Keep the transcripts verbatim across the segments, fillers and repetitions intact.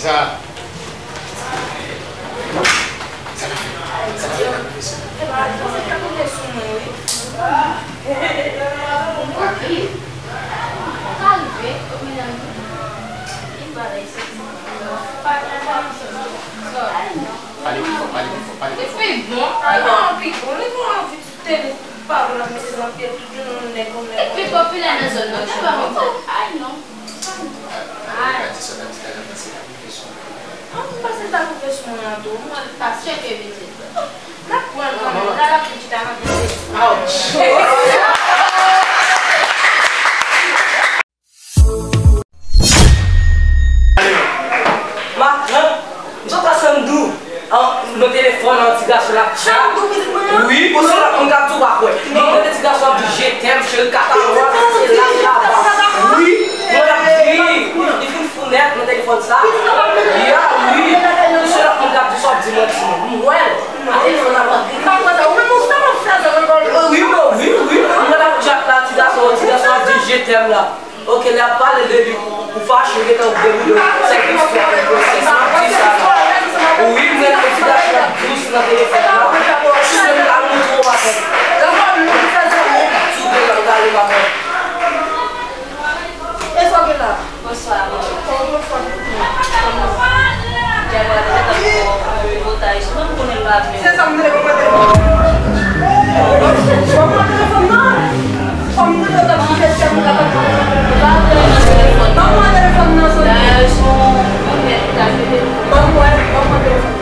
Sa n ap fè? Sa n ap fè? Pwofesè. Pwofesè ta konte sou mwen, wi. Ki? Sa rive, o medam. Ki bagay se sa? Pale pi fò, pale pi fò, pale pi fò. Epi bon, ay non, pi bon, li gon anvi tele, pawòl ap mete nan pye tout yon nèg, yon nèg. Li pi popilè nan zòn nan, te pa konprann. Ay non. Ay. Ou ka di sa, w ap di talè, paske ta koupe sou mwen. An, m panse l ta koupe sou mwen an tou. Mwen, pastè ke vin di. N ap pran l kanmenm. La, l ap vin chita nan pye. Ouch! Matran, m sot wè Sandou, an, nan telefòn, an, ti gason la. Sandou, pitit mwen an? Wi, ou se lòt moun k ap di w pa kwè. Li tande ti gason ap di je t'aime, cheri, katawòt, se la, se laba. Wi, mwen ap di, li fin fou nèt nan telefòn sa. Ya, wi, ou se lòt moun k ap di sa, w ap di manti, mwen. M wè l, nan telefòn la, m ap di. M pa kwè sa, ou menm, ou sa w ap fè sa nan kò l? Wi, wi, wi, wi, mwen ap chat la, ti gason, ti gason ap di je t'aime la. Ok, lè ap pale de li, ou fache, ou gentan deboude, se istwa, se sa, di sa la. Wi, men konsiderasyon ap dous nan telefòn la. Sou menm la, nou twò maten. Sou menm la, ou gade maten. E sa w gen la? Bonswa, bonswa. Kòman w ye? Jay, mwen te gentan fè yon, yon tripotay sou mwen, m konnen m pa vle. Se sa m te konprann. Ban mwen telefòn nan. Ban mwen telefòn nan. Ban mwen telefòn nan, Sony. Ban mwen, ban mwen telefòn.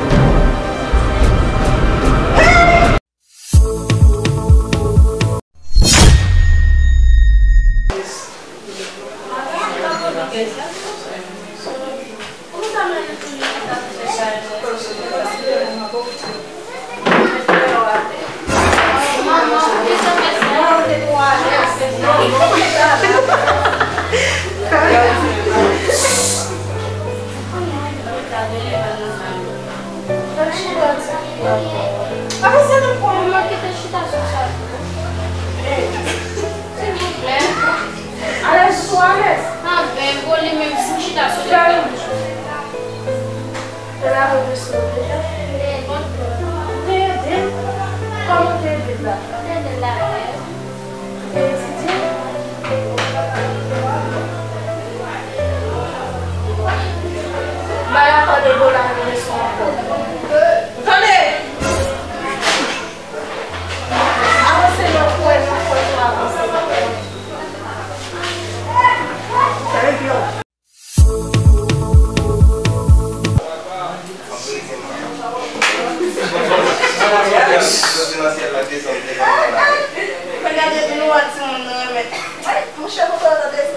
Silvouplè. Alèz ou alèz. Avèk ou li menm si m chita sou li. Te lave veso yo deja? Te ede l. Kòman te ede l la? Te ede l lave. Te etidye? Bay ankò de gola nan leson ankò. Tande! Avanse nan kwen, nan kwen, avanse nan kwen. Thank you. Mwen gade depi nou wè timoun nou renmen. Ay, monchè, konprann nan tèt.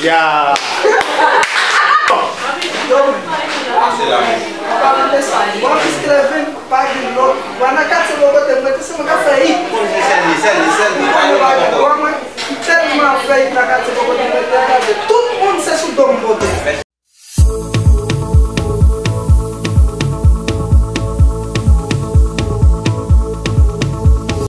Ya. An palan de sa, Maurice Clevin pa gen lòt. Wa nan katye bò kote m rete, se mwen k ap fè i.